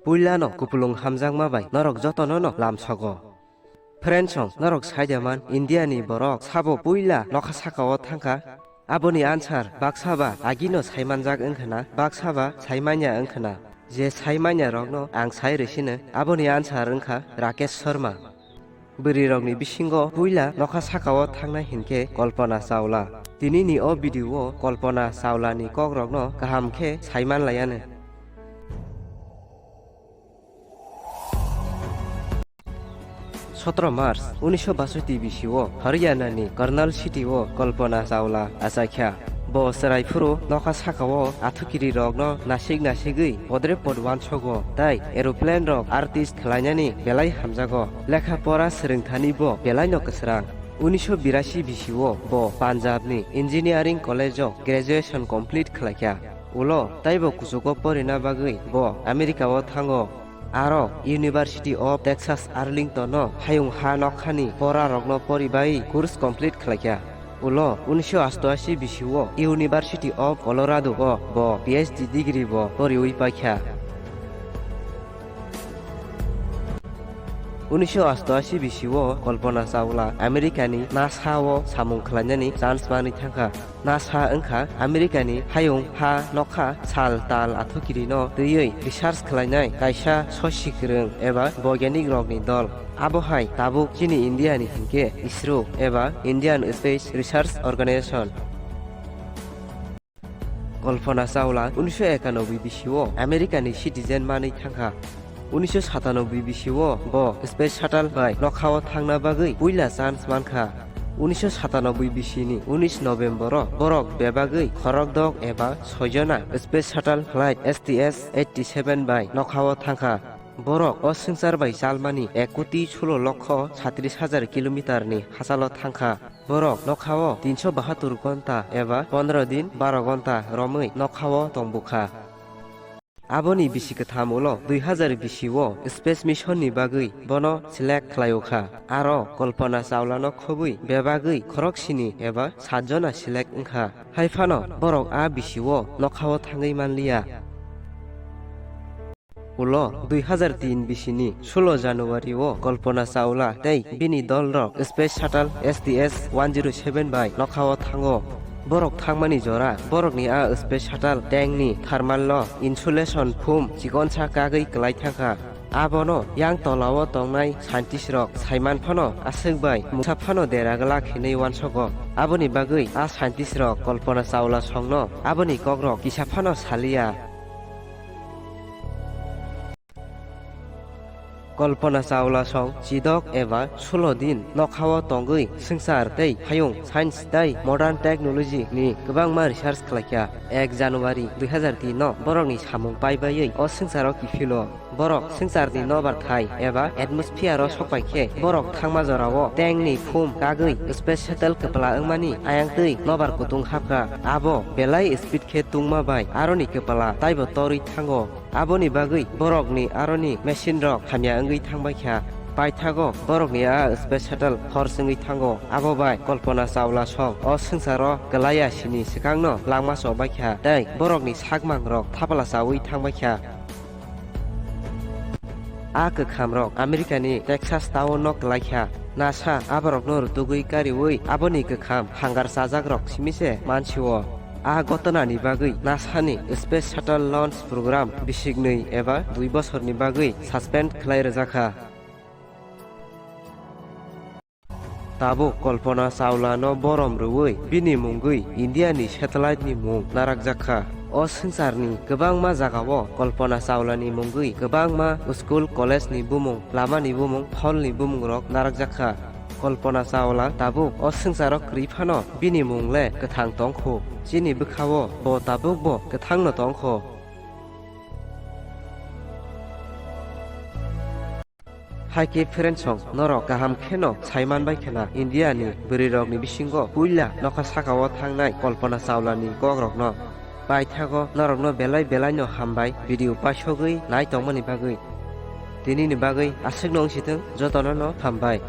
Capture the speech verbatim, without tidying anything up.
Puilano kupulung hamjakma bai norok jotono no lamsogo. Friends song, norok saidaman India ni borok sabo puila nokha sakao thangkha? Aboni answer baksa ba agino saimanjak wngkhana, baksa ba saimanya wngkhana. Je saimanya rokno ang sai rwisino, aboni answer wngkha Rakesh Sharma. Bwrwi rokni bisingo puila nokha sakao thangnai hinkhe Kalpana Chawla. Tinini o video o Kalpana Chawla ni kok rokno kaham khe saiman laiano. Sotro March unisho basoti bisio Haryana ni Karnal city o Kalpana Chawla achaikha. Bo chwrai phuru nokha sakao athukiri rokno nasik nasigwi podre pod wansogo tai aeroplane rok artist khlainani belai hamjago. Lekha pora swrwngthani bo belaino kwsrang. Unisho birasi bisio bo Punjab ni Engineering College o graduation complete khlaikha. Ulo taibo kuchugo porina bagwi bo America o thango. Aro University of Texas Arlington o hayung ha nokhani pora rokno poribai course complete khlaikha. Ulo unisho asto ashi bisio University of Colorado o bo P H D degree bo poriwi paikha. Unisho asto ashi bisio Kalpana Chawla America ni NASA o samung khlainani chance manwi thangkha. NASA wngkha America ni hayung ha nokha sal tal athukiri no twiwi research khlainai kaisa sosi kwrwng eba boigyanik rokni dol. Abo hai tabuk chini India ni hinkhe ISRO eba Indian Space Research Organization. Kalpana Chawla unisho ekanoboi bisio America ni citizen manwi thangkha. Unisho satanoboi bisio bo Space Shuttle bai nokhao thangna bagwi puila chance mankha. Unisho satanoboi bisini unis November o borok bebagwi khorokdok eba soijona Space Shuttle Flight S T S eighty seven bai nokhao thangkha. Borok o swngchar bai chalmani ek koti sulo lokho satris hajar kilometer ni hachalo thangkha. Borok nokhao tinso bahatur gonta eba pondro din baro gonta romwi nokhao tongbukha. Aboni bisi kwtham ulo dui hajar bisi o space mission ni bagwi bono select khlaio kha. Aro Kalpana Chawla no khobwi bebagwi khoroksini eba satjona select wngkha. Haiphano borok a bisi o nokhao thangwi manliya. Ulo dui hajar tin bisini sulo January o Kalpana Chawla tei bini dolrok Space Shuttle S T S one zero seven bai nokhao thango. Borok thangmani jora borokni a Space Shuttle tank ni thermal o insulation phum chikonsa kagwi kwlai thangkha. Abono yang tolao tongnai scientist rok saiman phano aswk bai mungsa phano dera glak hinwi uansogo. Aboni bagwi a scientist rok Kalpana Chawla songno aboni kokrok kisa phano saliya. Kalpana Chawla song chidok eba sulo din nokhao tongwi swngchar tei hayung science tei modern technology ni kwbangma research khlaikha. Ek January dui hajar tin no borokni samung paibaiwi o swngcharo kiphilo. Borok swngcharni nobar thai eba atmosphere o sokpai khe borok thangma jorao tank ni phum kagwi space shuttle kwpla wngmani ayang twi nobar kutung hapkha. Abo belai speed khe tungma bai aroni kwpla taibo torwi thango. Aboni bagwi borokni aroni machine rok hamya wngwi thangbai kha. Paithago borokni a space shuttle hor swngwi thango. Abo bai Kalpana Chawla song o swngcharo kwlaiya sini swkangno langma chobbai kha tei borokni sakmang rok thapla chawi thangbai kha. A kwkham rok America ni Texas town no kwlai kha. NASA aborokno rutugwi kariwi aboni kwkham hangar chajak rok simi se mansio. A gotona ni bagwi NASA ni Space Shuttle Launch Program bisiknwi eba dui bosorni bagwi suspend khlai rwjakha. Tabuk Kalpana Chawla no borom rwui bini mungwi India ni satellite ni mung narakjakha. O swngcharni kwbangma jagao Kalpana Chawla ni mungwi kwbangma school, college ni bumung, lama ni bumung, phol ni bumung rok narakjakha. Kalpana Chawla tabuk o swngcharo kwrwi phano bini mung le kwthang tongkhu. Chini bwkhao bo tabukbo kwthangno tongkho. Hai khe friends song, norok kaham kheno saiman bai khena India ni bwrwi rok ni bisingo puila nokha sakao thangnai Kalpana Chawla ni kok rok no. Paithago norok no belai belai no hambai video paisogwi nai tongmani bagwi. Tini ni bagwi aswk no wng sithwng, jotono no hambai.